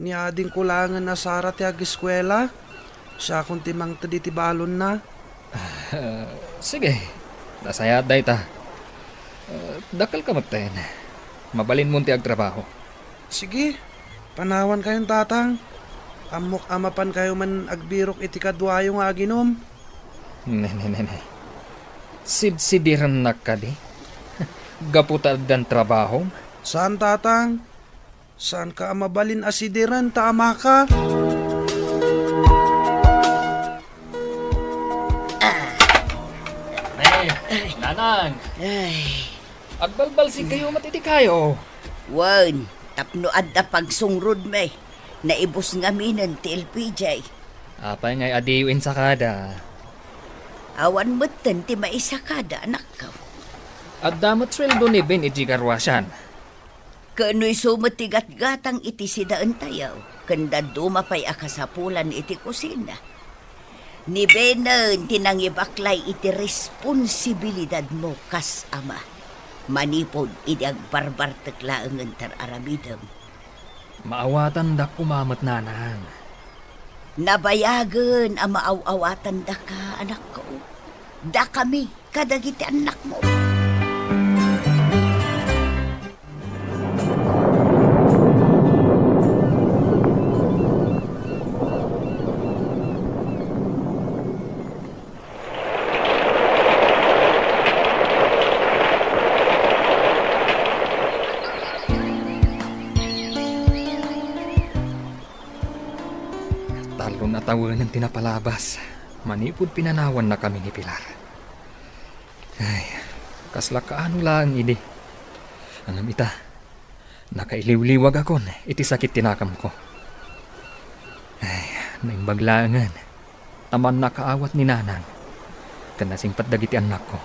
Ni adingko laengen a sara ti ageskuela. Siakon ti mangted iti balonna. Ah, sige. Nasayaat dayta. Ah, dakkelka metten. Mabalinmon ti agtrabaho. Sige. Panawankayon, Tatang. Ammok a mapankayo man agbirok iti kaduayo nga aginum. Ne, ne, ne, ne. Sidsidirennak kadi? Gapu ta addan trabahom? Saan, Tatang. Saanka a mabalin a sidiren ta amaka? Ah. Ne, Nanang. Ay. Agbalbalsigkayo met iti kayo. Wen, tapno adda pagsungrod mi, naibus ngaminen ti L P J. Apay ngay a diyo insakada? Awan metten ti maisakada, anakko. Adda met sueldo ni Ben iti karuasan. Ken no isu met ti gatgatang iti sidaentayo, ken dadduma pay a kasapulan iti kusina. Ni Benen ti nangibaklay iti responsibilidadmo kas ama, manipud idi agbarbartek laengen ti ar-aramidem. Maawatandak koma met, Nanang. Nabayagen a maaw-awatandaka, anakko. Dakami kadagiti annakmo. Talon a tawenen ti napalabas manipud pinanawannakami ni Pilar. Ay, kasla kaano laeng idi. Ngem ita, nakailiwliwagakon iti sakit ti nakamko. Ay, naimbag laengen ta mannakaawat ni Nanang ken nasingpet dagiti annakko.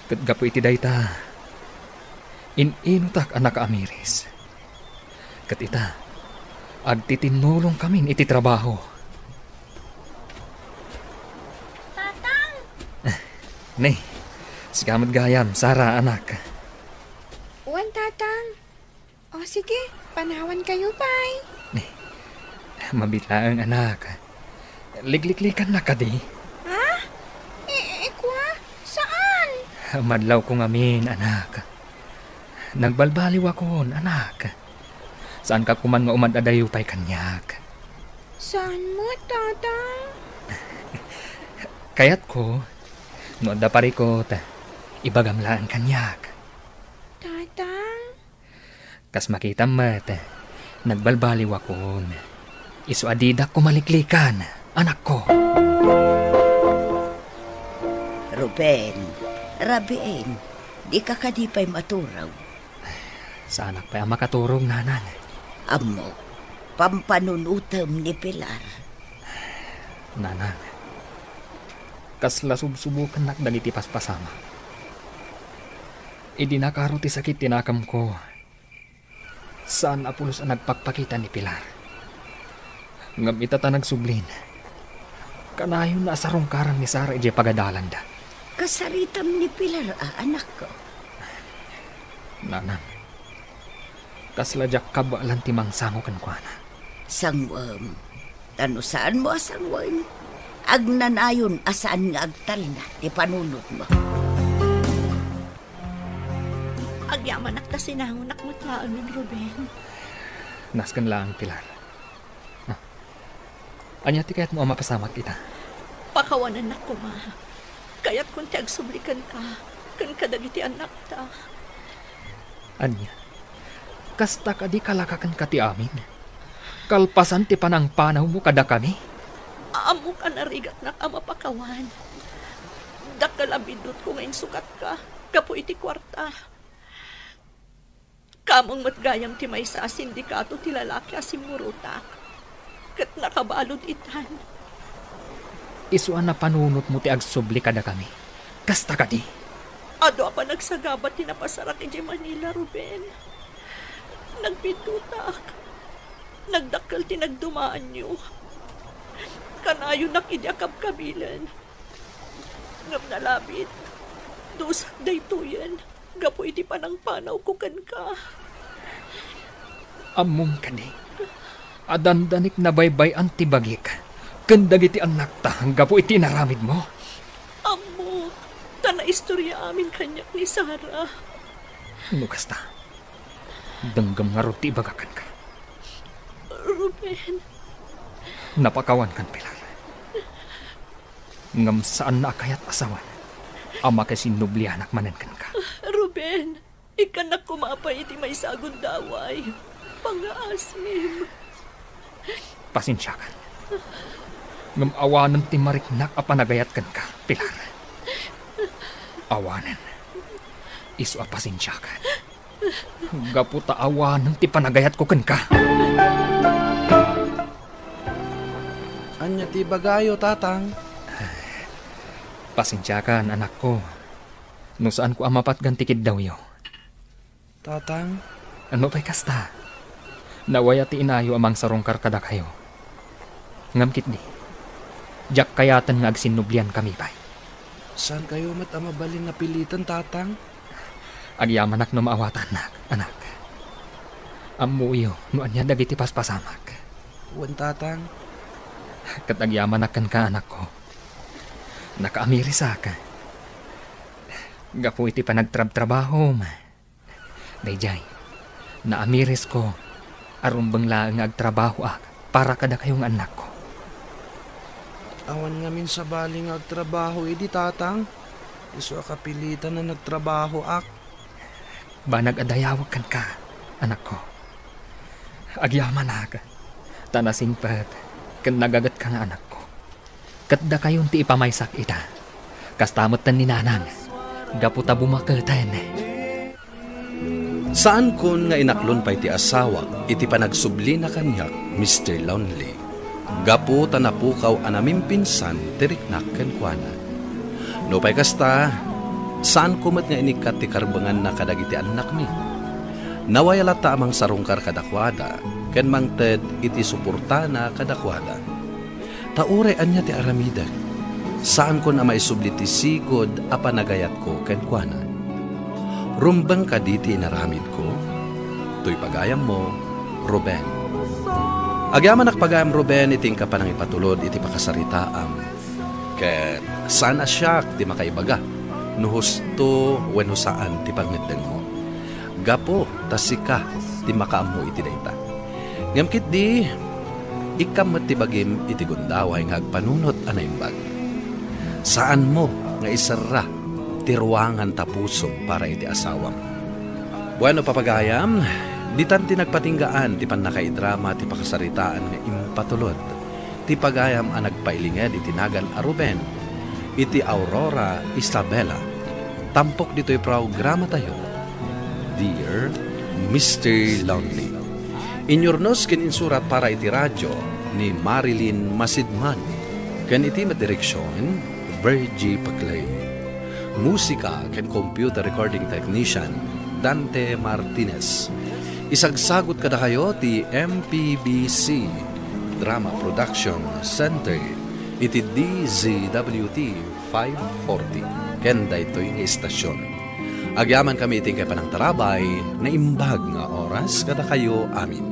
Ket gapu iti dayta, in-inutak a nakaamiris. Ket ita, agtitinnulongkamin iti trabaho. Tatang! Ne, Sika met gayam, Sara, anak. Wen, Tatang. O, sige, panawan kayo pay. Mabiit laeng, anak. Likliklikannak kadi? Ha? I-, ikwa? Saan? Madlawko ngamin, anak. Nagbalbaliwakon, anak. Saanka koman nga umad-adayo pay kaniak. Saan met, Tatang? Kayatko, no adda parikut, ibagam laeng kaniak. Tatang? Kas makitam met, nagbalbaliwakon. Isu a didak ko maliklikan, anakko. Ruben, rabiin, dika kadi pay maturog. Saanak pay a makaturog, Nanang. Ammok, pampanunutem ni Pilar. Nanang, kasla subsubokennak dagiti paspasamak. Idi nakaro ti sakit ti nakemko, saan a pulos a nagpakpakita ni Pilar. Ngem ita ta nagsublin, kanayon a sarungkaran ni Sara idiay pagadalanda. Kasaritam ni Pilar a, anakko? Nanang, kasla diak kabaelan ti mangsango kenkuana. Sanguem. Ta no saanmo a sangoen, agnanayon a saan nga agtalna ti panunotmo. Agyamanak ta sinangonak met laengen, Ruben. Nasken laeng, Pilar. Ah. Ania ti kayatmo a mapasamak ita? Pakawanennak koma. Kayatkon ti agsubli kenka, ken kadagiti annakta. Ania? Kasta kadi kalaka kenka ti amin? Kalpasan ti panangpanawmo kadakami? Ammok a narigatnak a mapakawan. Dakkel a biddutko nga insukatka gapu iti kuarta. Kameng met gayam ti maysa a sindikato ti lalaki a simmurotak, ket nakabalud itan. Isu a napanunotmo ti agsubli kadakami. Kasta kadi? Adu a panagsagaba ti napasarak idiay Manila, Ruben. Nagbiddutak. Nagdakkel ti nagdumaanyo. Kanayonak idi a kabkabilen. Ngem nalabit. Dusak daytoyen gapu iti panangpanawko kenka. Ammom kadi a dandanik nabaybay-an ti bagik ken dagiti annakta gapu iti inaramidmo? Ammok, ta naistorya amin kaniak ni Sara. No kasta, denggem ngarud ti ibagak kenka. Ruben. Napakawankan, Pilar. Ngem saanna a kayat a sawen a makasinublianak manen kenka. Ruben, ikkannak koma pay iti maysa a gundaway. Pangngaasim. Pasensiakan. Ngem awanen ti mariknak a panagayat kenka, Pilar. Awanen. Isu a pasensiakan. Gapu ta awanen ti panagayatko kenka. Ania ti ibagayo, Tatang? Pasensiakan, anakko, no saanko a mapatgan ti kiddawyo. Tatang? Ano pay kasta? Nawaya ti inayo a mangsarungkar kadakayo. Ngem ketdi, diak kayaten nga agsinnubliankami pay. Saankayo met a mabalin a piliten, Tatang? Agyamanak no maawatannak, anak. Ammoyo no ania dagiti paspasamak. Wen, Tatang. Ket agyamanak kenka, anakko. Nakaamirisak. Gapu iti panagtrabtrabahom. Daydiay, naamirisko a rumbeng laeng nga agtrabahoak para kadakayo nga annakko. Awan ngamin sabali nga agtrabaho idi, Tatang. Isu a kapilitan a nagtrabahoak. Banag a dayawek kenka, anakko. Agyamanak, ta nasingpet ken nagagetka nga anakko. Ket dakayon ti ipamaysak ita. Kasta metten ni Nanang, gapu ta bumaketen. Saankon nga inaklon pay ti asawak iti panagsublina kaniak, Mister Lonely, gapu ta napukaw a namimpinsan ti riknak kenkuana. Nupay kasta, saanko met nga inikkat ti karbenganna kadagiti annakmi. Nawaya latta a mangsarungkar kadakuada ken mangted iti suportana kadakuada. Ta uray ania ti aramidek, Saankon a maisubli ti sigud a panagayatko kenkuana. Rumbeng kadi ti inaramidko? Toy pagayammo, Ruben. Agyamanak pagayam, Ruben, iti inka panangipatulod iti pakasaritaam. Ket saan a siak ti makaibaga no husto wenno saan ti pangngeddengmo. Gapu ta sika ti makaammo iti dayta. Ngem ketdi, ikkam met ti bagim iti gundaway nga agpanunot a naimbag. Saanmo nga iserra ti ruangan ta pusom para iti asawam. Bueno, papagayam, ditan ti nagpatinggaan ti pannakaidrama ti pakasaritaan nga impatulod ti pagayam a nagpailinged iti nagan a Ruben iti Aurora, Isabela. Tampok ditoy programatayo, Dear Mister Lonely. Inyurnos ken insurat para iti radyo ni Marilyn Masidman, ken iti met direksion, Virgie Paclay. Musika ken computer recording technician, Dante Martinez. Isagsagut kadakayo ti M P B C Drama Production Center iti D Z W T five forty ken daytoy nga istasyon. Agyamankami iti inkay panangtarabay, naimbag nga oras kadakayo amin.